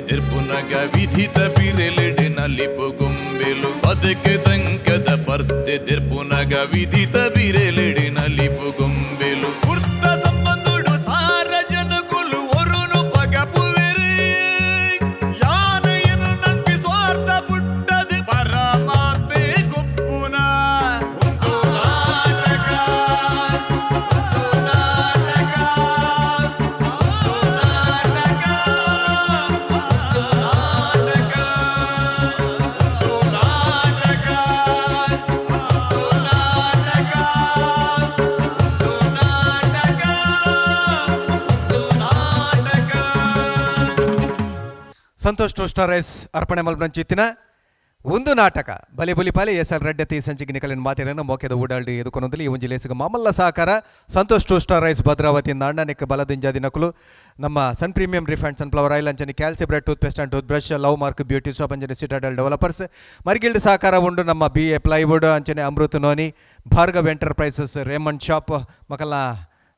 ದೆರ್ಪುನಗ ವಿಧಿತ ಬಿರೆಲೆಡೆ ನಲಿಪು ಗೊಂಬೆಲು. ಬದುಕು ದಂಕದ ಪರ್ದೆ ದೆರ್ಪುನಗ ವಿಧಿತ ಬಿರೆಲೆಡೆ ನಲಿಪು ಗೊಂಬೆಲು. ಕುರ್ತ ಸಂಬಂಧುಡು ಸಾರ ಜನಕುಲು ಒರುನು ಪಗಪುವೆರು. ಯಾನ ಎನ್ನಂಪಿ ಸ್ವಾರ್ಥ ಪುಟ್ಟದು ಪರಮಾತ್ಮೆ ಗೊಪ್ಪುನ. ಒಂದು ನಾಟಕ, ಒಂದು ನಾಟಕ, ಒಂದು ನಾಟಕ, ಒಂದು ನಾಟಕ, ಒಂದು ನಾಟಕ, ಒಂದು ನಾಟಕ, ಒಂದು ನಾಟಕ, ಒಂದು ನಾಟಕ. ಸಂತೋಷ್ ಟು ಸ್ಟಾರ್ ರೈಸ್ ಅರ್ಪಣೆ ಮಲ್ಪನಂಚಿತ್ತಿನ ಒಂದು ನಾಟಕ ಬಲಿ ಬುಲಿ ಪಾಲಿ ಎಸ್ ಎಲ್ ರೆಡ್ಡಿ ಸಂಚಿಗೆ ನಿಕಲಿನ ಮಾತಿನ ಮೋಕೆದ ಓಡಾಡಿ ಎದುಕೊನೊಂದಲ್ಲಿ ಈ ಒಂಜಿ ಲೇಸುಗ ಮಾಮಲ್ಲ ಸಹಕಾರ ಸಂತೋಷ್ ಟು ಸ್ಟಾರ್ ರೈಸ್ ಭದ್ರಾವತಿ ನಾಣ್ಣನಿಕ್ ಬಲದಿಂಜಾದಿ ನಕಲು ನಮ್ಮ Sun Premium refined sunflower oil ಅಂಚನೆ ಕ್ಯಾಲ್ಸಿ bread tooth paste and tooth brush, love mark beauty soap ಅಂಚನೆ ಸಿಟಾಡಲ್ ಡೆವಲಪರ್ಸ್ ಮರಿಗಿಲ್ಡ್ ಸಹಕಾರ ಉಂಡು. ನಮ್ಮ ಬಿ ಎ ಪ್ಲೈವುಡ್ ಅಂಚನೆ Amrut noni, Bhargav enterprises, Raymond shop ಮಕಲ್ಲ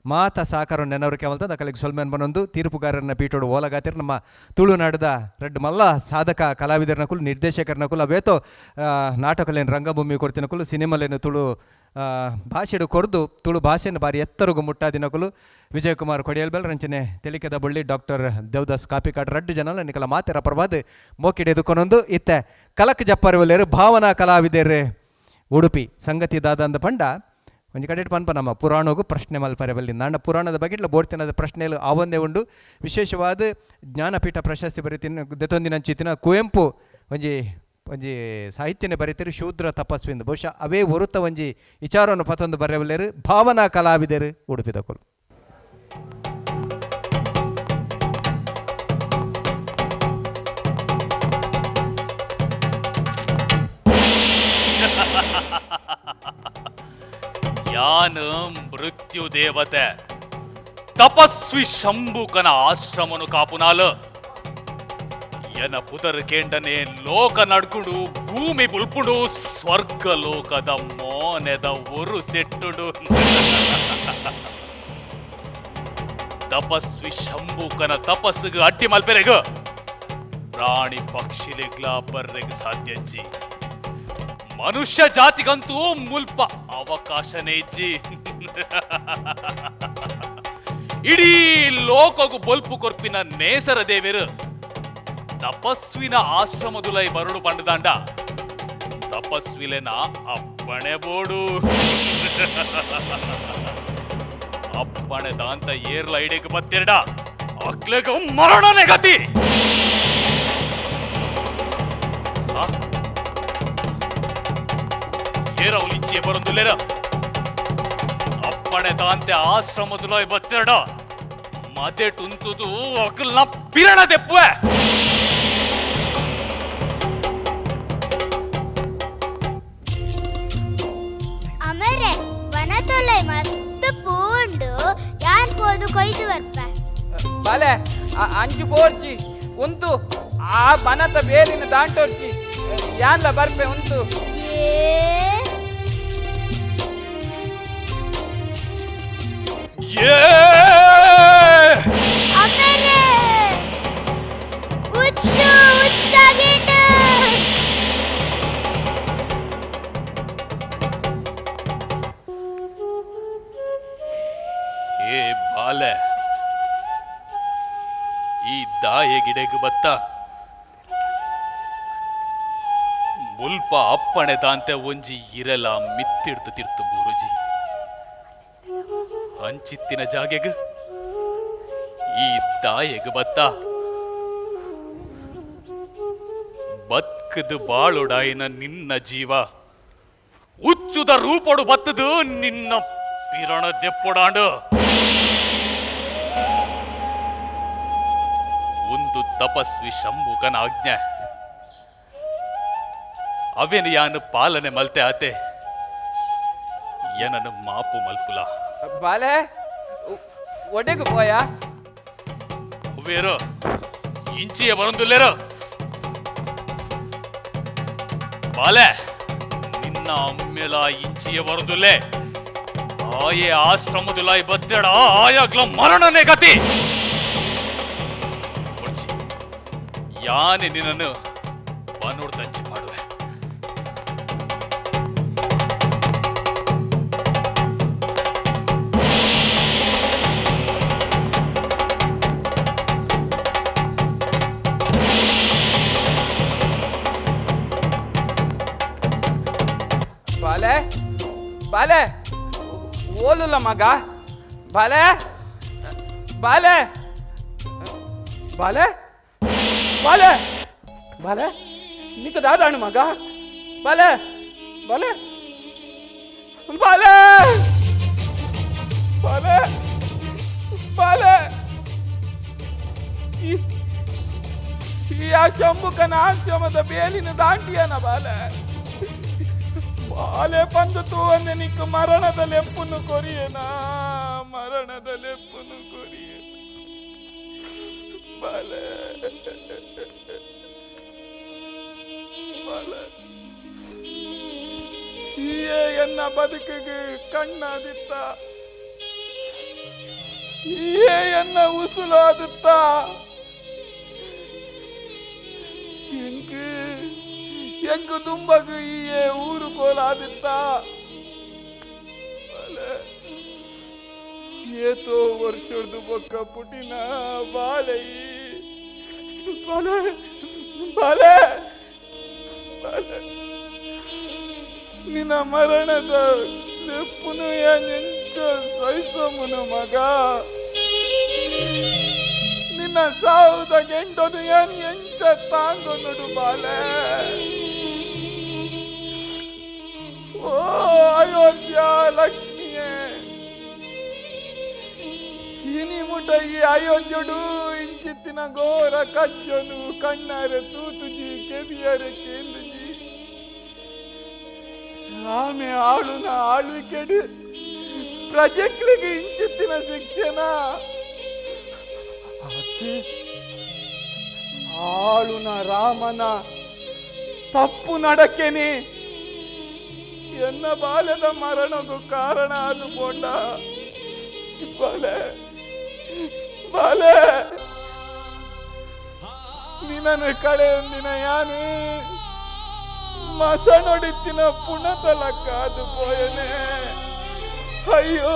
ಮಾತ ಸಹಕಾರ ನೆನವರಿಕೆ ಅವಲ್ತ ದಕಲಿಗೆ ಸೊಲ್ಮೆನ್ ಬನೊಂದು ತೀರ್ಪುಗಾರರನ್ನ ಪೀಠೋಡು ಓಲಗಾತಿರ್. ನಮ್ಮ ತುಳುನಾಡದ ರಡ್ಡ್ ಮಲ್ಲ ಸಾಧಕ ಕಲಾವಿದರನಕುಲು, ನಿರ್ದೇಶಕರನಕುಲು, ಅವೇತೋ ನಾಟಕಲೇನು ರಂಗಭೂಮಿ ಕೊಡ್ತಿನಕುಲು, ಸಿನಿಮಾಲೇನು ತುಳು ಭಾಷೆಡು ಕೊರ್ದು ತುಳು ಭಾಷೆನ ಬಾರಿ ಎತ್ತರಗು ಮುಟ್ಟಾದಿನಕುಲು ವಿಜಯಕುಮಾರ್ ಕೊಡಿಯಲ್ಬೆಲ್ ರಂಚನೆ ತೆಲಿಕೆದ ಬಳ್ಳಿ ಡಾಕ್ಟರ್ ದೇವದಾಸ್ ಕಾಪಿಕಾಡ್ ರಡ್ಡು ಜನ ನಿಕಲ ಮಾತೆರ ಪರವಾದ ಮೋಕಿಡೆ ಎದುಕೊನೊಂದು. ಇತ್ತೆ ಕಲಕ್ ಜಪ್ಪರ್ ಒಲ್ಲೇರು ಭಾವನಾ ಕಲಾವಿದರು ಉಡುಪಿ ಸಂಗತಿ ದಾದಂದ ಪಂಡ ಒಂಜಿ ಕಡೆ ಪನ್ಪ ನಮ್ಮ ಪುರಾಣಗೂ ಪ್ರಶ್ನೆ ಮಲ್ಪರೆ ಬಲ್ಲಿ ನಾಂಡ ಪುರಾಣದ ಬಗ್ಗೆ ಬೋಡ್ತಿನದ ಪ್ರಶ್ನೆಲು ಆವೊಂದೇ ಉಂಡು. ವಿಶೇಷವಾದ ಜ್ಞಾನಪೀಠ ಪ್ರಶಸ್ತಿ ಬರೀತಿನ ದೆತೊಂದಿನಂಚಿತ್ತಿನ ಕುವೆಂಪು ಒಂಜಿ ಒಂಜಿ ಸಾಹಿತ್ಯನೇ ಬರೀತಿರು ಶೂದ್ರ ತಪಸ್ವಿಂದ ಬಹುಶಃ ಅವೇ ಒರುತ ಒಂಜಿ ವಿಚಾರವನ್ನು ಪತೊಂದು ಬರೆಯಬಲ್ಲೇರು ಭಾವನಾ ಕಲಾವಿದರು ಉಡುಪಿದಕುಲು. ಯಾನ ಮೃತ್ಯು ದೇವತೆ ತಪಸ್ವಿ ಶಂಭುಕನ ಆಶ್ರಮನು ಕಾಪುನಾಲ ಎನ ಪುದರ್ ಕೇಂಡನೆ ಲೋಕ ನಡ್ಕುಡು ಭೂಮಿ ಬುಲ್ಪುಡು ಸ್ವರ್ಗ ಲೋಕದ ಮೋನೆದ ಒರು ಸೆಟ್ಟುಡು. ತಪಸ್ವಿ ಶಂಭುಕನ ತಪಸ್ಸಿಗೆ ಅಡ್ಡಿ ಮಲ್ಪೆರೆಗ ಪ್ರಾಣಿ ಪಕ್ಷಿಲೆಗ್ಲಾ ಬರ್ರೆಗ್ ಸಾಧ್ಯಜ್ಜಿ, ಮನುಷ್ಯ ಜಾತಿಗಂತೂ ಮುಲ್ಪ ಅವಕಾಶನೇ ಇಜ್ಜಿ. ಇಡೀ ಲೋಕಗು ಬೊಲ್ಪು ಕೊರ್ಪಿನ ನೇಸರ ದೇವರು ತಪಸ್ವಿನ ಆಶ್ರಮದುಲೈ ಬರುಡು ಪಂಡದಾಂಡ ತಪಸ್ವಿಲೆನ ಅಪ್ಪಣೆ ಬೋಡು. ಅಪ್ಪಣೆ ದಾಂತ ಏರ್ಲ ಇಡೆಗ್ ಬತ್ತೆರಡ ಅಕ್ಲೆಗ ಮರಣನೆ ಗತಿ. ಏರವಲಿಚ್ಚಿಯ ಬರೊಂದುಲ್ಲೇರ ಅಪ್ಪಣೆ ದಾಂತೆ ಆಶ್ರಮದುಲೈ ಬತ್ತೆರಡ ಮದೆ ಟುಂತುದು ಅಕಲ್ನ ಪಿರಣ ತೆಪ್ಪುವೆ. ಅಮರೆ ವನತೊಲೈ ಮಸ್ತ್ ಪೂಂಡು ಯಾನ್ ಪೋದು ಕೊಯ್ದು ಬರ್ಪ. ಬಲೆ ಅಂಚು ಪೋರ್ಚಿ ಉಂತು ಆ ಬನತ ಬೇಲಿನ ದಾಂಟೋರ್ಚಿ ಯಾನ್ಲ ಬರ್ಪೆ ಉಂತು. ಏ ಏ ಅಮರೆ ಉಚ್ಚು ಉಚ್ಚಾಗಿಂಡು. ಏ ಬಾಲೆ ಈ ದಾಯ ಗಿಡೆಗ್ ಬತ್ತ ಮುಲ್ಪ ಅಪ್ಪಣೆ ದಾಂತೆ ಒಂಜಿ ಇರಲ ಮಿತ್ತಿಡ್ತು ತಿರ್ತು ಬೂರುಜಿ ಅಂಚಿತ್ತಿನ ಜಾಗೆಗ್ ಈ ದಾಯೆಗ್ ಬತ್ತ ಬತ್ಕದು ಬಾಳುಡಾಯಿನ ನಿನ್ನ ಜೀವ ಉಚ್ಚುದ ರೂಪೊಡು ಬತ್ತದು ನಿನ್ನ ಪಿರಣ ದೆಪ್ಪೊಡಾಂಡು. ಒಂದು ತಪಸ್ವಿ ಶಂಭುಕನ ಆಜ್ಞೆ ಅವೇನು ಯಾನು ಪಾಲನೆ ಮಲ್ತೆ ಆತೆ ಏನನ್ನು ಮಾಪು ಮಲ್ಪುಲ. ಬಾಲೆ ಒಡೆಗು ಪೋಯ ಅವೇರು ಇಂಚಿಯ ಬರೊಂದುಲ್ಲೇರು ಬಾಲೆ ನಿನ್ನ ಅಮ್ಮೆಲ ಇಂಚಿಯ ಬರೊಂದುಲ್ಲೆ ಆಯೆ ಆಶ್ರಮದುಲ ಬತ್ತೆಡ ಆಯಾಗ್ಲ ಮರಣನೇ ಗತಿ. ಯಾನೆ ನಿನ್ನನ್ನು ಬನೋಡ್ದಂಚಿ ಮಾಡುವೆ. ಬಾಲೆ ಬಾಲೆ ಓಲುಲ್ಲ ಮಗ, ಬಾಲೆ ಬಾಲೆ ಬಾಲೆ ಬಾಲೆ ಬಾಲೆ ನಿಕ್ಕ ದಾದಾಣು ಮಗ, ಬಾಲೆ ಬಾಲೆ ಬಾಲೆ ಬಾಲೆ ಬಾಲೆ. ಈ ಆ ಶಂಭುಕನ ಆಶ್ರಮದ ಬೇಲಿನ ದಾಂಟಿಯನ ಬಾಲೆ ಬಾಲೆ ಪಂದು ತೂವಂದೆ ನಿಕ್ಕ ಮರಣದ ಲೆಪ್ಪುನು ಕೊರಿಯನ, ಮರಣದ ಲೆಪ್ಪುನು ಕೊರಿಯ ಬಾಲೆ ಬಾಲೆ. ಈಯೇ ಎನ್ನ ಬದುಕಿಗೆ ಕಣ್ಣಾದಿತ್ತ, ಈಯೇ ಎನ್ನ ಉಸುಲಾದಿತ್ತ. ಎಂಕು ಎಂಕು ತುಂಬಗು ಈಯೇ ಊರು ಕೋಲಾದಿತ್ತ. ಬಾಲೆ ಏತೋ ವರ್ಷದ ಬೊಕ್ಕ ಪುಟಿನ ಬಾಲೆ ಬಾಲೆ ಬಾಲೆ ಬಾಲೆ. ನಿನ್ನ ಮರಣದ ಲೆಪ್ಪುನು ಎಂಚ ಸಹಿಸಮುನು ಮಗ, ನಿನ್ನ ಸಾವುದ ಗೆಂಡನು ಏನ್ ಎಂಚ ತಾಂಗೊನುಡು ಬಾಲೆ. ಓ ಅಯೋಧ್ಯ ಲಕ್ಷ್ಮಿಯೇ, ಇನಿ ಮುಟ ಈ ಅಯೋಧ್ಯಡು ಇಂಚಿತ್ತಿನ ಘೋರ ಕಜ್ಜನು ಕಣ್ಣಾರೆ ತೂತುಜಿ ಕೆವಿಯರೆ ಕೇಂದುಜಿ. ಆಮೆ ಆಳುನ ಆಳ್ವಿಕೆಡು ಪ್ರಜೆಗಳಿಗೆ ಇಂಚಿತ್ತಿನ ಶಿಕ್ಷಣ ಆಳುನ ರಾಮನ ತಪ್ಪು ನಡಕೆನೆ ಎನ್ನ ಬಾಲ್ಯದ ಮರಣಕ್ಕೂ ಕಾರಣ ಅದು ಪೋಂಡ. ಬಾಲೆ ಬಾಲೆ ನಿನ್ನನ್ನು ಕಳೆಯೊಂದಿನ ಯಾನು ಮಸನೊಡಿತ್ತಿನ ಪುಣತಲಕ್ಕ ಅದು ಪೋಯನೆ. ಅಯ್ಯೋ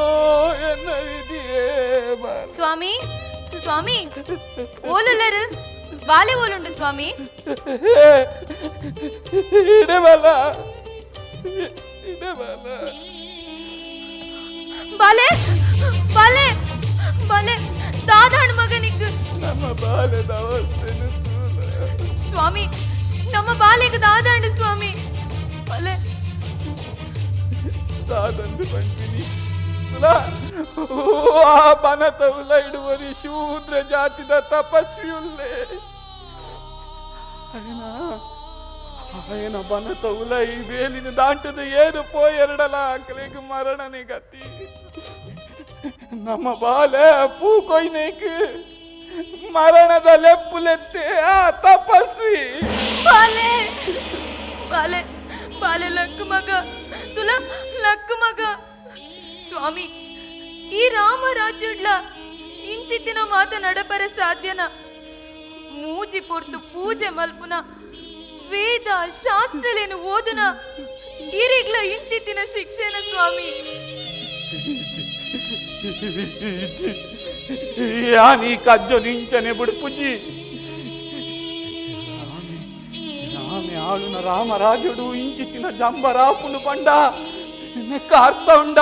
ಎನ್ನ ವಿಧಿಯೇ. ಸ್ವಾಮಿ ಸ್ವಾಮಿ ಓಲುಲ್ಲರು ಬಾಲೆ ಓಲುಂಡು ಸ್ವಾಮಿ. ಇಡಬಲ್ಲ ಇಡಬಲ್ಲ. ಬಾಲೆ ಬಾಲೆ ಬಾಲೆ ದಾದಾಣ ಮಗನಿಗೆ ನಮ್ಮ ಬಾಲೆದ ಅವಸ್ಥೆನು ಸ್ವಾಮಿ, ನಮ್ಮ ಬಾಲೆಗೆ ದಾದಾಣ ಸ್ವಾಮಿ. ಬಾಲೆ ದಾದಂದು ಬಂದಿನಿ ಆ ಬನತ ಉಲ್ಲ ಇಡುವರಿ ಶೂದ್ರ ಜಾತಿದ ತಪಸ್ವಿಯುಲ್ಲೆ. ಅಯನ ಬನತ ಉಲ ಈ ಬೇಲಿನ ದಾಂಟದ ಏನು ಪೋಯೆರಡಲ ಆಕಲಿಗೆ ಮರಣನೆ ಗತಿ. ನಮ್ಮ ಬಾಲೆ ಪೂ ಕೊಯ್ನೇಕ್ ಮರಣದ ಲೆಪ್ಪುಲೆತ್ತೆ ಆ ತಪಸ್ವಿ. ಬಾಲೆ ಬಾಲೆ ಬಾಲೆ ಲಕ್ಕು ಮಗ ತುಲ ಲಕ್ಕು ಮಗ. ಸ್ವಾಮಿ ಈ ರಾಮ ರಾಜ್ಯಡ್ಲ ಇಂಚಿತ್ತಿನ ಮಾತ ನಡಪರೆ ಸಾಧ್ಯನ? ಮೂಜಿ ಪೊರ್ತು ಪೂಜೆ ಮಲ್ಪುನ ವೇದ ಶಾಸ್ತ್ರಲೇನು ಓದುನ ಈರಿಗ್ಲ ಇಂಚಿತ್ತಿನ ಶಿಕ್ಷೆನ ಸ್ವಾಮಿ. ಯಾನೀ ಕಜ್ಜೊ ನಿಂಚನೆ ಬಿಡ್ಪುಜಿ. ರಾಮೆ ಆಳುನ ರಾಮರಾಜುಡು ಇಂಚಿತ್ತಿನ ಜಂಬರಾಪುನು ಪಂಡ ನೆಕ್ಕ ಅರ್ಥ ಉಂಡ.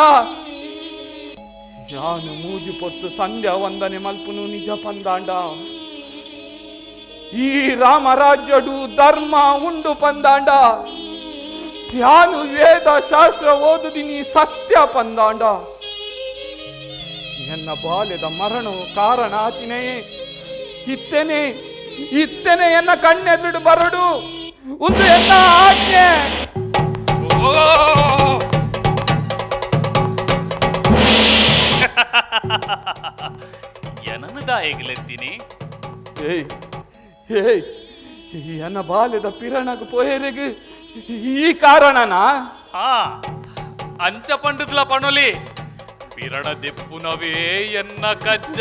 ಯಾನು ಮೂಜು ಪೊತ್ತು ಸಂಧ್ಯಾ ವಂದನೆ ಮಲ್ಪುನು ನಿಜ ಪಂದಾಂಡ. ಈ ರಾಮರಾಜ್ಯಡು ಧರ್ಮ ಉಂಡು ಪಂದಾಂಡ. ಯಾನು ವೇದ ಶಾಸ್ತ್ರ ಓದುದಿನಿ ಸತ್ಯ ಪಂದಾಂಡ. ಎನ್ನ ಬಾಲ್ಯದ ಮರಣವು ಕಾರಣ ಆತಿನೇ. ಇತ್ತೇನೆ ಇತ್ತೇನೆ ಎನ್ನ ಕಣ್ಣೆದುರು ಬರಡು ಒಂದು ಎನ್ನ ಆಜ್ಞೆ. ಏನನ್ನು ದಾಯಿಗ್ಲೆತ್ತೀನಿ? ಏಯ್ ಏಯ್ ಎನ್ನ ಬಾಲ್ಯದ ಪಿರಣಗ ಪೋಯೆರೆಗ್ ಈ ಕಾರಣನಾ? ಹಾ ಅಂಚ ಪಂಡುದ್ಲ ಪಣೊಲಿ. ಪಿರಣ ದೆಪ್ಪುನವೇ ಎನ್ನ ಕಜ್ಜ.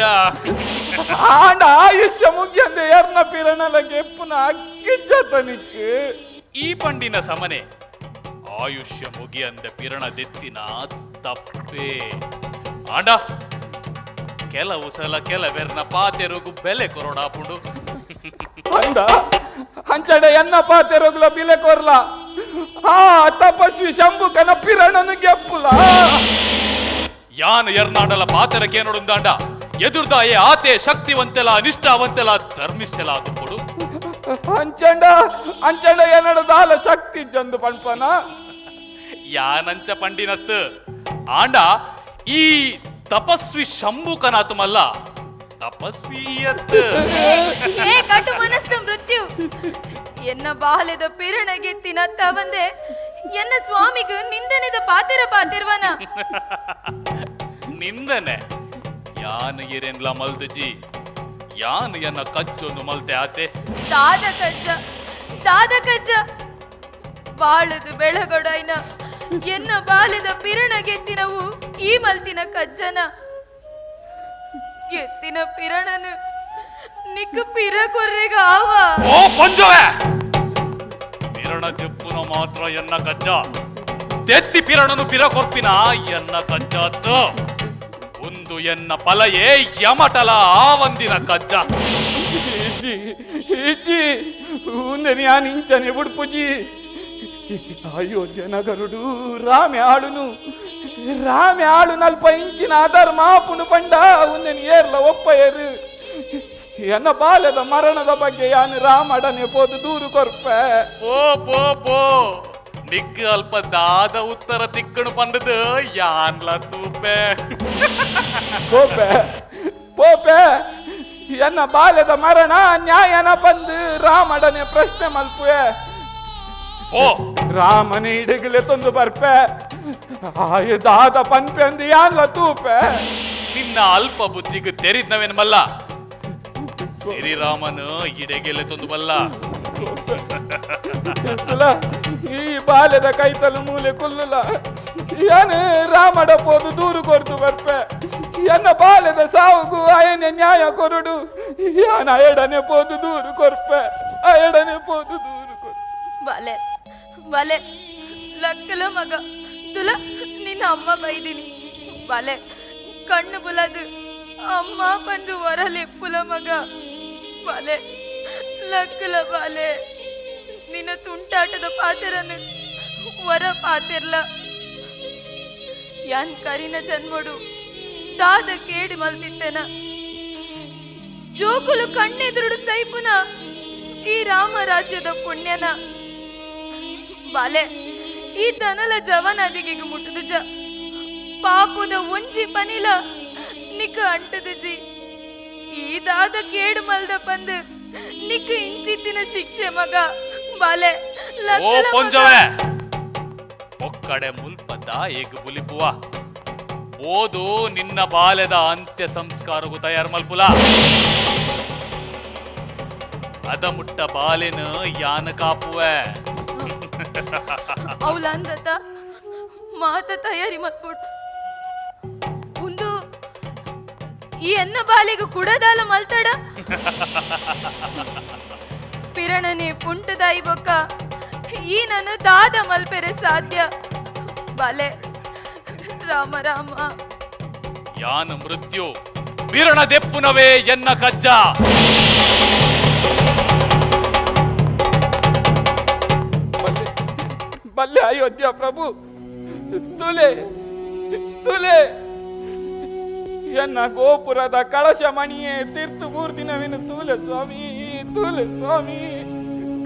ಆಂಡ ಆಯುಷ್ಯ ಮುಗಿಯಂದೆ ಎರ್ನ ಪಿರಣಲ ಗೆಪ್ಪುನ ಅಕ್ಕಿಜ್ಜ ತನಿಕ್. ಈ ಪಂಡಿನ ಸಮನೆ ಆಯುಷ್ಯ ಮುಗಿಯಂದೆ ಪಿರಣ ದೆತ್ತಿನ ತಪ್ಪೇ. ಆಂಡ ಕೆಲವು ಸಲ ಕೆಲವೆರ್ನ ಪಾತೆರುಗು ಬೆಲೆ ಕೊರೊಡಾಪುಂಡು. ಅಂದ ಅಂಚಡೆ ಎನ್ನ ಪಾತೆರುಗುಲ ಬೆಲೆ ಕೊರ್ಲ. ಆ ತಪಸ್ವಿ ಶಂಭುಕನ ಪಿರಣನು ಗೆಪ್ಪುಲ. ಯಾನು ಎರ್ನಾಂಡಲ ಪಾತೆರಕೇನೊಡುಂದಾಂಡ ಎದುರ್ದಾಯೆ ಆತೆ ಶಕ್ತಿವಂತೆಲ ನಿಷ್ಠಾವಂತೆಲ ಧರ್ಮಿಷ್ಟೆಲ ಆದುಪೊಡು. ಅಂಚಂಡ ಅಂಚಂಡ ಎನ್ನಡ ದಾಲ ಶಕ್ತಿ ಜಂದು ಪಣ್ಪನ. ಯಾನಂಚ ಪಂಡಿನತ್ ಆಂಡ ಈ ತಪಸ್ವಿ ಶಂಭುಕನಾತುಮಲ್ಲ ತಪಸ್ವಿಯತ್. ಏ ಕಟು ಮನಸ್ನ ಮೃತ್ಯು, ಎನ್ನ ಬಾಲ್ಯದ ಪಿರಣಗೆತ್ತಿನತ್ತ ಬಂದೆ ಎನ್ನ ಸ್ವಾಮಿಗೂ ನಿಂದನೆದ ಪಾತೆರ ಪಾತಿರ್ವನ. ನಿಂದನೆ ಯಾನು ಏರೆನ್ಲ ಮಲ್ದಜಿ, ಯಾನು ಎನ್ನ ಕಜ್ಜೊಂದು ಮಲ್ತೆ ಆತೆ. ದಾದ ಕಜ್ಜ ದಾದ ಕಜ್ಜ ಬಾಳದು ಬೆಳಗೊಡೈನ ಎನ್ನ ಬಾಲ್ಯದ ಪಿರಣಗೆತ್ತಿನವು ಈ ಮಲ್ತಿನ ಕಜ್ಜನ. ಎತ್ತಿನ ಪಿರಣನು ನಿಕ್ಕ ಪಿರ ಕೊರ್ರೆಗ ಆವ. ಓ ಪಂಜವೆ, ಪಿರಣ ತೆಪ್ಪುನ ಮಾತ್ರ ಎನ್ನ ಕಜ್ಜ, ತೆತ್ತಿ ಪಿರಣನು ಪಿರ ಕೊರ್ಪಿನ ಎನ್ನ ಕಜ್ಜಾತ್. ಒಂದು ಎನ್ನ ಪಲಯೇ ಯಮಟಲ ಆವಂದಿನ ಕಜ್ಜ. ಇಜ್ಜಿ ಇಜ್ಜಿ ಉಂದೆನಿ ಆ ನಿಂಚನೆ ಬುಡ್ಪುಜಿ. ಅಯೋಧ್ಯ ನಗರುಡು ರಾಮೆ ಆಳುನು ರಾಮೆ ಆಳು ನಲ್ಪ ಇಂಚಿನ ಅಧರ್ಮ ಆಪುನು ಪಂಡ ಉಂದೆನಿ ಏರ್ಲ ಒಪ್ಪಯರು. ಎನ್ನ ಬಾಲ್ಯದ ಮರಣದ ಬಗ್ಗೆ ಯಾನು ರಾಮಡನೆ ಪೋದು ದೂರು ಕೊರ್ಪೆ. ಪೋ ಪೋ ಪೋ, ನಿಗ್ ಅಲ್ಪ ದಾದ ಉತ್ತರ ತಿಕ್ಕಣು ಪಂಡದು ಯಾನ್ಲ ತೂಪೆ. ಪೋಪೆ ಪೋಪೆ, ಎನ್ನ ಬಾಲ್ಯದ ಮರಣ ನ್ಯಾಯನ ಬಂದು ರಾಮಡನೆ ಪ್ರಶ್ನೆ ಮಲ್ಪುವೆ. ಓ ರಾಮನೇ ಇಡಗಲೆ ತಂದು ಬರ್ಪೆ, ಆಯ್ ದಾದ ಪನ್ಪೆ ಅಂದು ಯಾನ್ಲ ತೂಪೆ. ನಿನ್ನ ಅಲ್ಪ ಬುದ್ಧಿಗೆ ತೆರಿದ್ನವೇನು ಮಲ್ಲ, ಸಿರಿರಾಮನು ಇಡೆಗೆಲೆ ತಂದು ಬಲ್ಲ. ಈ ಬಾಲ್ಯದ ಕೈತಲು ಮೂಲೆ ಕುಲ್ಲುಲ ಯಾನು ರಾಮಡ ಪೋದು ದೂರು ಕೊರ್ದು ಬರ್ಪೆ. ಎನ್ನ ಬಾಲ್ಯದ ಸಾವುಗು ಅಯನೆ ನ್ಯಾಯ ಕೊರುಡು, ಯಾನ ಅಯಡನೆ ಪೋದು ದೂರು ಕೊರ್ಪೆ, ಅಯಡನೆ ಪೋದು ದೂರು ಕೊರ್ಪೆ. ಬಾಲೆ ಬಾಲೆ ಲಕ್ಕಲ ಮಗ ತುಲ ನಿನ್ನ ಅಮ್ಮ ಬೈದಿನಿ. ಬಾಲೆ ಕಣ್ಣು ಬುಲದು ಅಮ್ಮ ಬಂದು ವರಲೆಪ್ಪುಲ ಮಗ. ಬಾಲೆ ಲಕ್ಕಲ ಬಾಲೆ ನಿನ್ನ ತುಂಟಾಟದ ಪಾತೆರನು ವರ ಪಾತಿರ್ಲ. ಯಾನ್ ಕರಿನ ಜನ್ಮಡು ದಾದ ಕೇಡಿ ಮಲ್ತಿತ್ತೇನ, ಜೋಕುಲು ಕಣ್ಣೆದುರುಡು ಸೈಪುನ ಈ ರಾಮರಾಜ್ಯದ ಪುಣ್ಯನ. ಬಾಲೆ ಈ ದನಲ ಜವನದಿಗೆ ಮುಟ್ಟುದು ಜ ಪಾಪುದ ಒಂಜಿ ಪನಿಲ ನಿಕ್ಕ ಅಂಟದು ಜಿ. ಈ ದಾದ ಕೇಡು ಮಲ್ದ ಪಂದು ನಿಕ್ಕ ಇಂಚಿತ್ತಿನ ಶಿಕ್ಷೆ ಮಗ. ಬಾಲೆ ಓ ಪೊಂಜವೆ, ಒಕ್ಕಡೆ ಮುಲ್ಪದ ಏಗ ಬುಲಿಪುವ ಓದು ನಿನ್ನ ಬಾಲ್ಯದ ಅಂತ್ಯ ಸಂಸ್ಕಾರಗೂ ತಯಾರು ಮಲ್ಪುಲ. ಅದ ಮುಟ್ಟ ಬಾಲೆನ ಯಾನ ಕಾಪುವೆ. ಅವಳಂದತ ಮಾತ ತಯಾರಿ ಮಲ್ಪೊಡು. ಒಂದು ಈ ಎನ್ನ ಬಾಲೆಗೂ ಕುಡದಾಲ ಮಲ್ತಡ. ಪಿರಣನೆ ಪುಂಟದಾಯಿ ಬೊಕ್ಕ ಈ ನನ್ನ ದಾದ ಮಲ್ಪೆರೆ ಸಾಧ್ಯ. ಬಾಲೆ ರಾಮ ರಾಮ. ಯಾನ ಮೃತ್ಯು ಪಿರಣ ದೆಪ್ಪುನವೇ ಎನ್ನ ಕಜ್ಜ. ಬಲ್ಲೆ ಅಯೋಧ್ಯ ಪ್ರಭು, ತುಲೆ ತುಲೆ ಎನ್ನ ಗೋಪುರದ ಕಳಶ ಮಣಿಯೇ ತೀರ್ತು ಮೂರು ದಿನವೇನು ತೂಲೆ ಸ್ವಾಮಿ, ತೂಲೆ ಸ್ವಾಮಿ.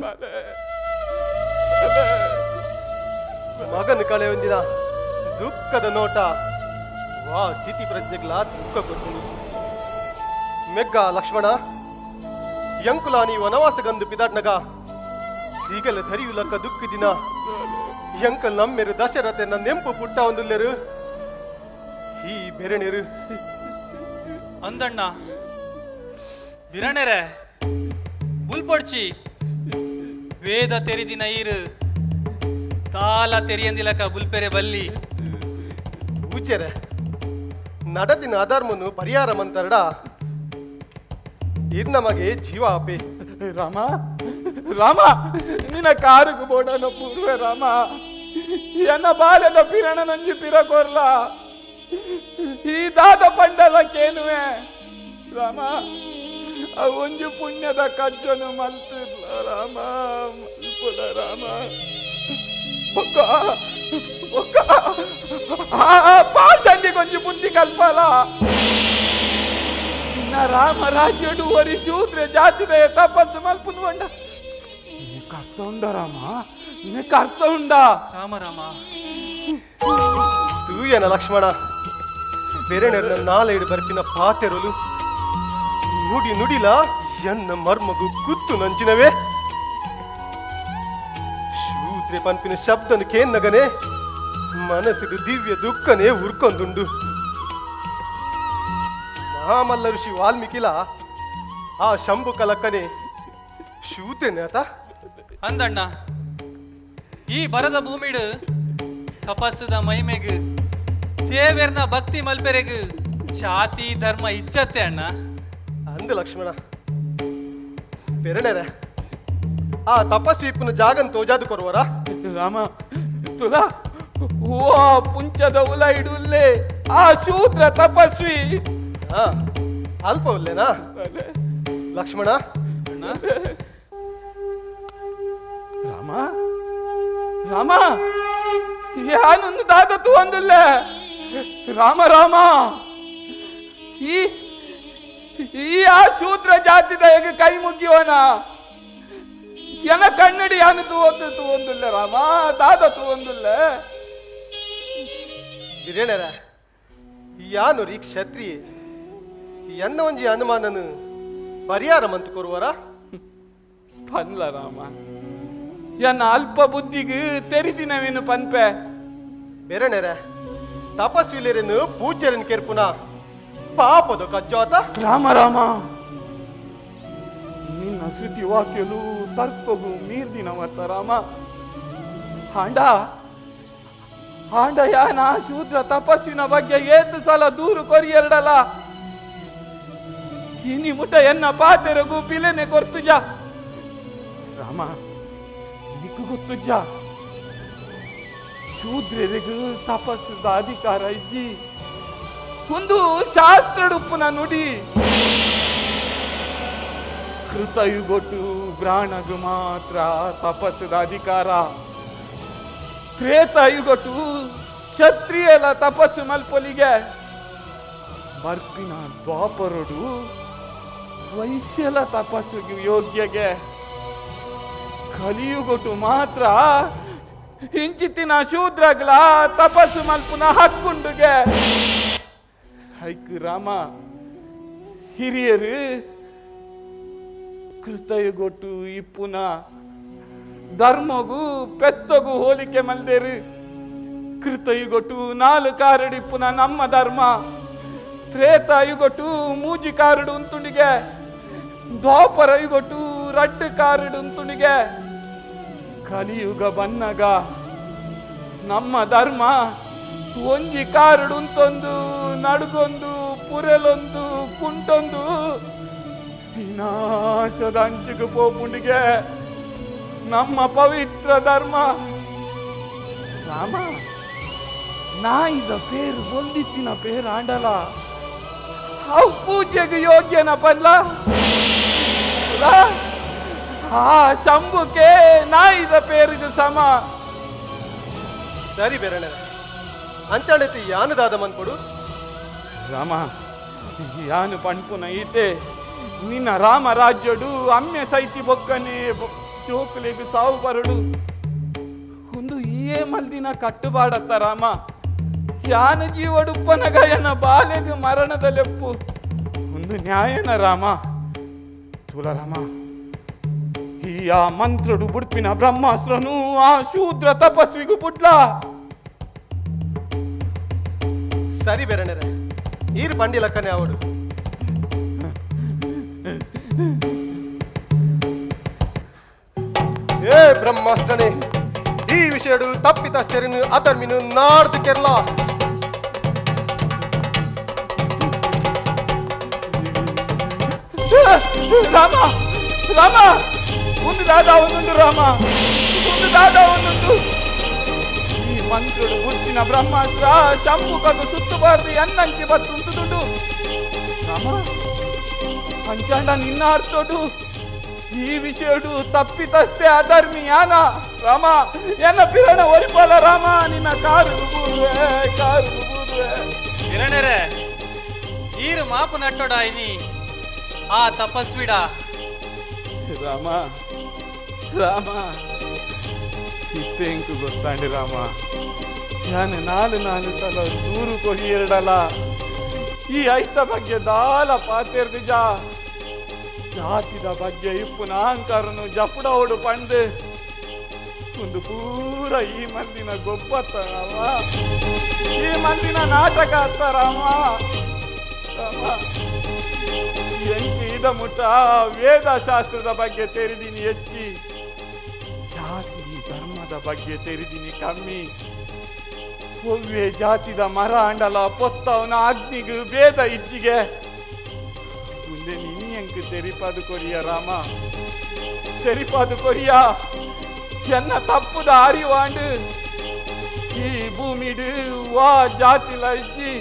ಬಲೆ ಮಗನ ಕಳೆ ಒಂದಿನ ದುಃಖದ ನೋಟ ವಾ ಸ್ಥಿತಿ ಪ್ರಜ್ಞೆಗಳ ದುಃಖ ಕೊಡ್ತೀನಿ. ಮೆಗ್ಗ ಲಕ್ಷ್ಮಣ ಎಂಕುಲಾನಿ ವನವಾಸಗಂದು ಪಿದಾಟ್ನಗ ಈಗಲ ಧರಿಯುಲಕ್ಕ ದುಃಖ ದಿನ ಎಂಕಲ್ ನಮ್ಮೆರು ದಶರಥನ ನೆಂಪು ಪುಟ್ಟ ಒಂದುಲ್ಲೆರು ಈ ಬೆರಣೆರು ಅಂದಣ್ಣ ಬಿರಣೆರೆ ಬುಲ್ಪೊಡ್ಚಿ ವೇದ ತೆರಿದಿನ ಈರು ತಾಲ ತೆರಿಯಂದಿಲಕ ಬುಲ್ಪೆರೆ ಬಲ್ಲಿ ಊಚೆರೆ ನಡದಿನ ಅಧರ್ಮನು ಪರಿಹಾರ ಮಂತರಡ ಇದು ನಮಗೆ ಜೀವ ಆಪೆ. ರಾಮ ರಾಮ ನಿನ್ನ ಕಾರುಗು ಬೋಡನ ಪೂರ್ವೆ ರಾಮ ಎನ್ನ ಬಾಲ್ಯದ ಪಿರಣ ನಂಜಿ ಪಿರ ಕೊರ್ಲ ಈ ದಾದ ಪಂಡಲ ಕೇನುವೆ ರಾಮ ಒಂಜಿ ಪುಣ್ಯದ ಕಜ್ಜನು ಮಲ್ತಿರ್ಲ ರಾಮ ಮಲ್ಪುಲ ರಾಮ ಬೊಕ್ಕ ಬೊಕ್ಕ ಪಾಷಂಡಿ ಕೊಂಚ ಬುದ್ಧಿ ಕಲ್ಪಲ ನಿನ್ನ ರಾಮ ರಾಜ್ಯಡು ಒರಿ ಶೂದ್ರೆ ಜಾತಿದ ತಪಸ್ಸು ಮಲ್ಪುಂಡ ನಿನಗೆ ಅರ್ಥ ಉಂಡ ರಾಮ ನಿನಗೆ ಅರ್ಥ ಉಂಡ ರಾಮ ರಾಮ ತೂಯನ ಲಕ್ಷ್ಮಣ ಬೇರೆ ನಾಲೆಡು ಬರ್ಪಿನ ಪಾತೆರಲು ನುಡಿ ನುಡಿಲ ಎನ್ನ ಮರ್ಮಗು ಕುತ್ತು ನಂಚಿನವೇ ಶೂದ್ರೆ ಪನ್ಪಿನ ಶಬ್ದನು ಕೇನ್ನಗನೆ ಮನಸ್ಸಿಡು ದಿವ್ಯ ದುಃಖನೇ ಉರ್ಕೊಂದುಂಡು. ಮಹಾಮಲ್ಲ ಋಷಿ ವಾಲ್ಮೀಕಿಲ ಆ ಶಂಭು ಕಲಕ್ಕನೆ ಶೂದ್ರನೇ ಆತ ಅಂದಣ್ಣ ಈ ಬರದ ಭೂಮಿಡು ತಪಸ್ಸದ ಮಹಿಮೆಗ್ ದೇವೆರ್ನ ಭಕ್ತಿ ಮಲ್ಪೆರೆಗ್ ಜಾತಿ ಧರ್ಮ ಇಜ್ಜತ್ತೆ ಅಣ್ಣ ಅಂದ ಲಕ್ಷ್ಮಣ ಬೆರಣೆರ ಆ ತಪಸ್ವಿಪ್ಪನ ಜಾಗನ್ ತೋಜಾದು ಕೊರುವರ ರಾಮ ತುಲಾ ಓ ಪುಂಚದ ಉಲ ಇಡುಲ್ಲೆ ಆ ಶೂದ್ರ ತಪಸ್ವಿ ಹಾ ಅಲ್ಪ ಉಲ್ಲೇನಾ ಲಕ್ಷ್ಮಣ ರಾಮ ರಾಮ ಯಾನೊಂದು ದಾದತು ಒಂದಿಲ್ಲ ರಾಮ ರಾಮ ಈ ಈ ಆ ಶೂದ್ರ ಜಾತಿದ ಹೇಗೆ ಕೈ ಮುಗಿಯೋಣ ಎನ ಕನ್ನಡಿ ಯಾನು ತೂವೊಂದು ತೂವೊಂದಿಲ್ಲ ರಾಮ ದಾದ ತೂವೊಂದಿಲ್ಲ ಬಿರೇಣರ ಯಾನು ರೀ ಕ್ಷತ್ರಿಯೆ ಎನ್ನ ಒಂಜಿ ಅನುಮಾನನು ಪರಿಹಾರ ಮಂತು ಕೊರುವರ ಪನ್ಲ ರಾಮ ಎನ್ನ ಅಲ್ಪ ಬುದ್ಧಿಗೆ ತೆರಿದಿನವೇನು ಪನ್ಪೆ ಬೆರಣೆರ ತಪಸ್ವಿಲೇರನು ಪೂಜ್ಯರನ್ ಕೆರ್ಪುನ ಪಾಪದ ಕಜ್ಜಾತ ರಾಮ ರಾಮ ನಿನ್ನ ಶ್ರುತಿ ವಾಕ್ಯಲು ತರ್ಕೋಗು ಮೀರ್ದಿನವತ್ತ ರಾಮ ಹಾಂಡ ಹಾಂಡ ಯಾನ ಶೂದ್ರ ತಪಸ್ವಿನ ಬಗ್ಗೆ ಏತು ಸಲ ದೂರು ಕೊರಿಯರಡಲ ಇನಿ ಮುಟ ಎನ್ನ ಪಾತೆರಗು ಪಿಲೆನೆ ಕೊರ್ತುಜ ರಾಮ ನಿಕ್ಕು ಗೊತ್ತುಜ ಶೂದ್ರರಿಗೂ ತಪಸ್ಸುದ ಅಧಿಕಾರ ಇಜ್ಜಿ ಒಂದು ಶಾಸ್ತ್ರಡುಪ್ಪುನ ನುಡಿ ಕೃತಯುಗೊಟ್ಟು ಬ್ರಾಣಗು ಮಾತ್ರ ತಪಸ್ಸುದ ಅಧಿಕಾರ ತ್ರೇತಯುಗೊಟ್ಟು ಕ್ಷತ್ರಿಯಲ ತಪಸ್ಸು ಮಲ್ಪೊಲಿಗೆ ಬರ್ಪಿನ ದ್ವಾಪರುಡು ವೈಶ್ಯಲ ತಪಸ್ಸುಗೆ ಯೋಗ್ಯಗೆ ಕಲಿಯುಗೊಟ್ಟು ಮಾತ್ರ ಇಂಚಿತ್ತಿನ ಶೂದ್ರಗ್ಲ ತಪಸ್ಸು ಮಲ್ಪುನ ಹಕ್ಕುಂಡುಗೆ ಐಕ್ ರಾಮ ಹಿರಿಯರು ಕೃತಯುಗೊಟ್ಟು ಇಪ್ಪುನ ಧರ್ಮಗು ಪೆತ್ತಗು ಹೋಲಿಕೆ ಮಲ್ದೇರು ಕೃತಯುಗೊಟ್ಟು ನಾಲು ಕಾರಡಿಪ್ಪುನ ನಮ್ಮ ಧರ್ಮ ತ್ರೇತಾಯುಗೊಟ್ಟು ಮೂಜಿ ಕಾರಡು ಉಂತುಂಡಿಗೆ ದ್ವಾಪರ ಯುಗೊಟ್ಟು ರಡ್ಡು ಕಾರಡು ಉಂತುಂಡಿಗೆ ಕಲಿಯುಗ ಬನ್ನಗ ನಮ್ಮ ಧರ್ಮ ಒಂಜಿ ಕಾರಡು ಉಂತೊಂದು ನಡುಗೊಂದು ಪುರೆಲೊಂದು ಕುಂಟೊಂದು ವಿನಾಶದ ಅಂಚಿಗೆ ಪೋಪುಂಡಿಗೆ ನಮ್ಮ ಪವಿತ್ರ ಧರ್ಮ ರಾಮ ನಾಯಿದ ಪೇರು ಬೊಲ್ದಿತ್ತಿನ ಪೇರು ಆಂಡಲ ಅವು ಪೂಜೆಗೆ ಯೋಗ್ಯನ ಪಲ್ಲ ಆ ಶಂಭುಕೆ ನಾಯಿದ ಪೇರಿಗೆ ಸಮ ಸರಿ ಬೆರಣೆರ ಅಂಚಾಣತಿ ಯಾನುದಾದ ಮನ್ಪೊಡು ರಾಮ ಯಾನು ಪಣ್ಪುನ ಈತೆ ನಿನ್ನ ರಾಮ ರಾಜ್ಯಡು ಅಮ್ಮೆ ಸೈತಿ ಬೊಕ್ಕನೆ ಚೋಕುಲೆಗು ಸಾವು ಬರಡು ಒಂದು ಏ ಮಲ್ದಿನ ಕಟ್ಟುಬಾಡತ್ತ ರಾಮ ಯಾನ ಜೀವಡುಪ್ಪನಗಯನ ಬಾಲೆಗು ಮರಣದ ಲೆಪ್ಪು ಒಂದು ನ್ಯಾಯನ ರಾಮ ತುಲ ರಾಮ ಈ ಆ ಮಂತ್ರಡು ಬುಡ್ಪಿನ ಬ್ರಹ್ಮಾಸ್ತ್ರನು ಆ ಶೂದ್ರ ತಪಸ್ವಿಗೂ ಬುಡ್ಲ ಸರಿ ಬೆರಣೆರ ಈರು ಬಂಡಿ ಲಕ್ಕನೆ ಅವಡು ಏ ಬ್ರಹ್ಮಾಸ್ತ್ರನೇ ಈ ವಿಷಯಡು ತಪ್ಪಿತಸ್ಥರನ್ನು ಅಧರ್ಮಿನು ನಾಡ್ದು ಕೆರ್ಲ. Rama Rama ಒಂದು ದಾದ ಒಂದೊಂದು ರಾಮ ಒಂದು ದಾದ ಒಂದೊಂದು. ಈ ಮಂತ್ರುಡು ಹುಟ್ಟಿನ ಬ್ರಹ್ಮಾಸ್ತ್ರ ಶಂಭುಕಗು ಸುತ್ತುಬಾರ್ದು ಎನ್ನಂಚಿ ಬತ್ತುಂಟುದುಂಡು. ರಾಮ ಪಂಚಾಂಡ ನಿನ್ನ ಅರ್ಥೋಡು ಈ ವಿಷಯಡು ತಪ್ಪಿತಷ್ಟೇ ಅಧರ್ಮಿ ಯಾನ. ರಾಮ ಎನ್ನ ಪಿರಣ ಒರಿಪಾಲ ರಾಮ, ನಿನ್ನ ಕಾರು ಬೂರುವೆ ಕಾರು ಬೂರುವೆ. ಕಿರಣರೇ ಈರು ಮಾಪು ನಟ್ಟೋಡ ಇನಿ ಆ ತಪಸ್ವಿಡ. ರಾಮ ರಾಮ ಇತ್ತೆಂಕು ಗೊತ್ತಾಂಡಿ ರಾಮ, ಯಾನು ನಾಲು ನಾಲು ಸಲ ದೂರು ಕೊಡಿ ಎರಡಲ್ಲ ಈ ಐತ ಬಗ್ಗೆ ದಾಲ ಪಾತೆರ್ದಿಜ ಜಾತಿದ ಬಗ್ಗೆ ಇಪ್ಪುನ ಅಹಂಕಾರನು ಜಪುಡವಡು ಪಂಡು ಒಂದು ಪೂರ ಈ ಮಂದಿನ ಗೊಬ್ಬತ್ತ ರಾಮ, ಈ ಮಂದಿನ ನಾಟಕ ಅತ್ತ ರಾಮ. ರಾಮ ಎಂಕಿ ಇದ ಮುಟ್ಟ ವೇದಶಾಸ್ತ್ರದ ಬಗ್ಗೆ ತೆರಿದಿನಿ ಹೆಚ್ಚಿ, ಜಾತಿ ಧರ್ಮದ ಬಗ್ಗೆ ತೆರಿದಿನಿ ಕಮ್ಮಿ. ಒವ್ವೆ ಜಾತಿದ ಮರ ಅಂಡಲ ಪೊತ್ತವನ ಅಗ್ನಿಗು ಭೇದ ಇಜ್ಜಿಗೆ ಮುಂದೆ ನೀನಿ ಎಂಕ್ ತೆರಿಪಾದು ಕೊರಿಯ ರಾಮ, ತೆರಿಪಾದು ಕೊರಿಯ. ಎನ್ನ ತಪ್ಪುದ ಅರಿವಾಂಡು ಈ ಭೂಮಿಡು ವಾ ಜಾತಿಲ ಇಜ್ಜಿ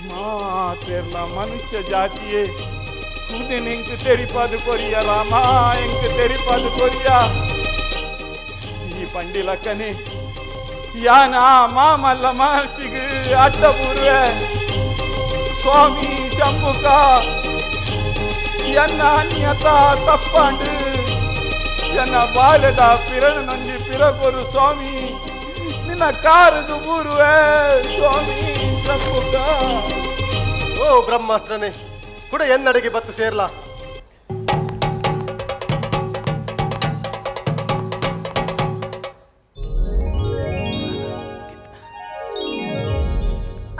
ಮಾತೆರ್ಲ ಮನುಷ್ಯ ಜಾತಿಯೇ. ಮುಂದೆ ಎಂಕ್ ತೆರಿಪಾದು ಕೊರಿಯ ರಾಮ, ಎಂಕ್ ತೆರಿಪಾದು ಕೊರಿಯ. ಈ ಪಂಡಿಲಕ್ಕನೆ ಯಾನ ಮಾಮಲ್ಲ ಮಹರ್ಷಿಗೆ ಅಡ್ಡ ಬೂರುವೆ. ಸ್ವಾಮಿ ಶಂಭುಕ ಎನ್ನ ಅನ್ಯತ ತಪ್ಪಾಂಡು ಎನ್ನ ಬಾಲ್ಯದ ಪಿರಣನೊಂಜಿ ಪಿರಕೊರು ಸ್ವಾಮಿ, ನಿನ್ನ ಕಾರದು ಬೂರುವೆ ಸ್ವಾಮಿ ಶಂಭುಕ. ಓ ಬ್ರಹ್ಮಾಸ್ತ್ರನೇ ಕೂಡ ಎನ್ನಡೆಗೆ ಬತ್ತು ಸೇರ್ಲಾ.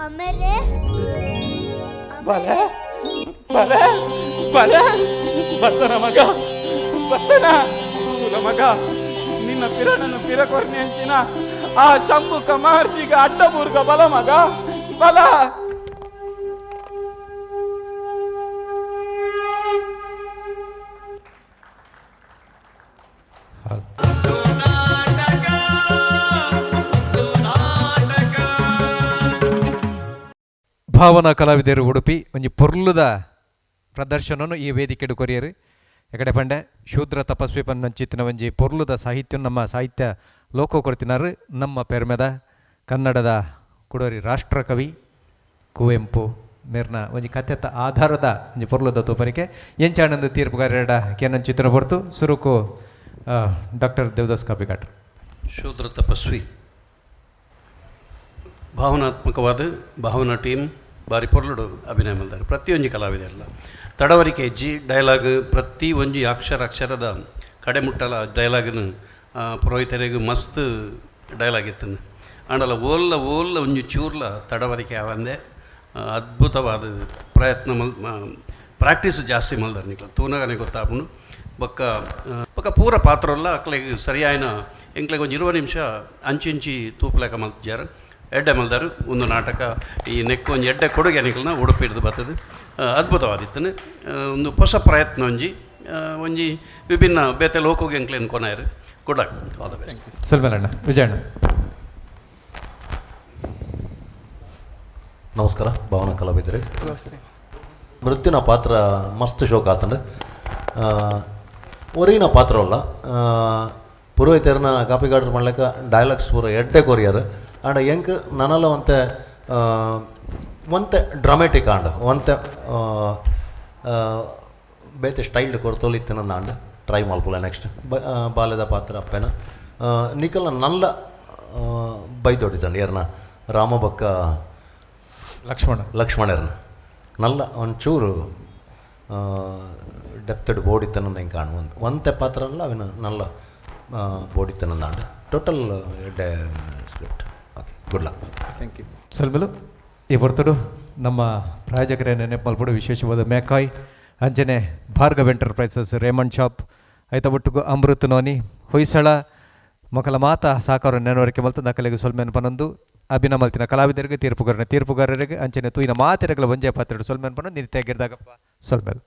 ಅಮರೇ ಬಲೆ ಬಲೆ ಬಲೆ ಬರ್ತನ ಮಗ, ಬರ್ತನ ಸುಲ ಮಗ, ನಿನ್ನ ಪಿರಣನು ಪಿರಕೊರ್ನಿ ಅಂಚಿನ ಆ ಶಂಭುಕ ಮಹರ್ಷಿಗ ಅಡ್ಡಬೂರ್ಗ ಬಲ ಮಗ ಬಲ. ಭಾವನಾ ಕಲಾವಿದರು ಉಡುಪಿ ಒಂಜಿ ಪೊರ್ಲುದ ಪ್ರದರ್ಶನನು ಈ ವೇದಿಕೆಡು ಕೊರಿಯರು. ಎಕಡೆ ಪಂಡೆ ಶೂದ್ರ ತಪಸ್ವಿ ಪನ್ನಂಚಿತ್ತಿನ ಒಂಜಿ ಪೊರ್ಲುದ ಸಾಹಿತ್ಯ ನಮ್ಮ ಸಾಹಿತ್ಯ ಲೋಕ ಕೊಡ್ತಿನಾರು ನಮ್ಮ ಪೆರ್ಮೆದ ಕನ್ನಡದ ಕುಡೋರಿ ರಾಷ್ಟ್ರಕವಿ ಕುವೆಂಪು ಮೇರ್ನ ಒಂಜಿ ಕಥೆತ ಆಧಾರದ ಒಂಜಿ ಪೊರ್ಲುದ ತೂಪರಿಕೆ ಎಂಚಾನಂದ ತೀರ್ಪುಗಾರೆರಡ ಕೇನಂಚಿತ್ತಿನ ಹೊರತು ಸುರುಕು ಡಾಕ್ಟರ್ ದೇವದಾಸ್ ಕಾಪಿಕಾಟ್ರು. ಶೂದ್ರ ತಪಸ್ವಿ ಭಾವನಾತ್ಮಕವಾದ ಭಾವನಾ ಟೀಮ್ ಬಾರಿ ಪೊರ್ಲುಡು ಅಭಿನಯ ಮಾಡಿದ್ದಾರೆ. ಪ್ರತಿಯೊಂಜಿ ಕಲಾವಿದರಲ್ಲ ತಡವರಿಕೆ ಹೆಜ್ಜಿ ಡೈಲಾಗ್ ಪ್ರತಿ ಒಂಜಿ ಅಕ್ಷರ ಅಕ್ಷರದ ಕಡೆ ಮುಟ್ಟಲ ಡೈಲಾಗನ್ನು ಪುರೋಹಿತರಿಗೆ ಮಸ್ತ್ ಡೈಲಾಗ್ ಇತ್ತು. ಆಂಡಲ ಓಲ್ಲ ಓಲ್ಲ ಒಂಜಿ ಚೂರ್ಲ ತಡವರಿಕೆ ಆವಂದೆ ಅದ್ಭುತವಾದ ಪ್ರಯತ್ನ ಮಲ್ ಪ್ರಾಕ್ಟೀಸ್ ಜಾಸ್ತಿ ಮಲ್ದಾರ ನಿಕ್ಲ ತೂನಗನೆ ಗೊತ್ತಾಪುಂಡು. ಬೊಕ್ಕ ಬೊಕ್ಕ ಪೂರ ಪಾತ್ರಲ್ಲ ಅಕ್ಲೆಗ್ ಸರಿಯಾಯಿನ ಎಂಕ್ಲೆಗ್ ಒಂಜಿ 20 ನಿಮಿಷ ಅಂಚಿಂಚಿ ತೂಪುಲೆಕ ಮಲ್ತಿಜಾರ್ ಎಡ್ಡೆ ಮಲ್ದಾರು. ಒಂದು ನಾಟಕ ಈ ನೆಕ್ಕು ಒಂಜಿ ಎಡ್ಡೆ ಕೊಡುಗೆ ನಿಕ್ಲನ ಉಡುಪಿ ಹಿಡ್ದು ಬರ್ತದೆ ಅದ್ಭುತವಾದಿತ್ತನೆ. ಒಂದು ಹೊಸ ಪ್ರಯತ್ನ ಒಂಜಿ ಒಂಜಿ ವಿಭಿನ್ನ ಬೇತೆ ಲೋಕೋಗೆ ಎಂಕ್ಲೇನು ಕೊನಾಯರು. Good luck, all the best. ಸಲ್ಮೇಲಣ್ಣ Vijayanna. ನಮಸ್ಕಾರ ಭಾವನಾ ಕಲಾವಿದರೆ. ಮೃತ್ಯುನ ಪಾತ್ರ ಮಸ್ತ್ ಶೋಕ ಆತಂದ್ರೆ ಒರಿನ ಪಾತ್ರವಲ್ಲ ಪುರೋಹಿತರನ್ನ ಕಾಪಿಗಾಡ್ರ್ ಮಾಡ್ಲಿಕ್ಕೆ ಡೈಲಾಗ್ಸ್ ಪೂರ ಎಡ್ಡೆ ಕೊರಿಯರ್ ಆಂಡ ಎಂಕ್ ನನಲ ಒಂತೆ ಒಂತೆ ಡ್ರಾಮೆಟಿಕ್ ಆಂಡ ಒಂತೆ ಬೇತೆ ಸ್ಟೈಲ್ಡ್ ಕೊರ್ತೋಲಿತ್ತಿನ ಆಂಡ ಟ್ರೈ ಮಲ್ಪುಲ ನೆಕ್ಸ್ಟ್ ಬಾಲ್ಯದ ಪಾತ್ರ ಅಪ್ಪೆನ ನಿಕಲ ನಲ್ಲ ಬೈದೊಡಿತಾನೆ ಏರ್ನ ರಾಮಬಕ್ಕ ಲಕ್ಷ್ಮಣ ಲಕ್ಷ್ಮಣರ್ನ ನಲ್ಲ ಒಂಚೂರು ಡೆಪ್ತೆಡ್ ಬೋಡಿತ್ತನಂದು ಹೆಂಗೆ ಕಾಣು ಒಂದು ಒಂತೆ ಪಾತ್ರ ಅಲ್ಲ ಅವಿನ ನಲ್ಲ ಬೋಡಿತ್ತನಂದಾಂಡ ಟೋಟಲ್ ಎಡ್ಡೆ script. Okay, good luck. Thank you. ಸಲ್ಮೇಲು ಈ ಹೊರತಡು ನಮ್ಮ ಪ್ರಾಯೋಜಕರೇ ನೆನಪು ಮಲ್ಪಡು ವಿಶೇಷವಾದ ಮ್ಯಾಕಾಯ್ ಅಂಜನೆ ಭಾರ್ಗವ್ enterprises Raymond shop ಐತ ಒಟ್ಟುಗು ಅಮೃತ್ ನೋನಿ ಹೊಯ್ಸಳ ಮೊಕಲ ಮಾತ ಸಾಕಾರ ನೆನವರಿಕೆ ಮಲ್ತು ನಕಲಿಗೆ ಸೊಲ್ಮೆನ್ ಪನೊಂದು ಅಭಿನಯ ಮಲ್ತಿನ ಕಲಾವಿದರಿಗೆ ತೀರ್ಪುಗಾರನ ತೀರ್ಪುಗಾರರಿಗೆ ಅಂಚನೆ ತೂಯಿನ ಮಾತಿರಗಳ ಒಂಜೆ ಪಾತ್ರ ಸೊಲ್ಮೆನ್ ಪನೊಂದು ನಿತ್ಯ ಗಿರ್ದಾಗಪ್ಪ ಸೊಲ್ಮೇಲ್.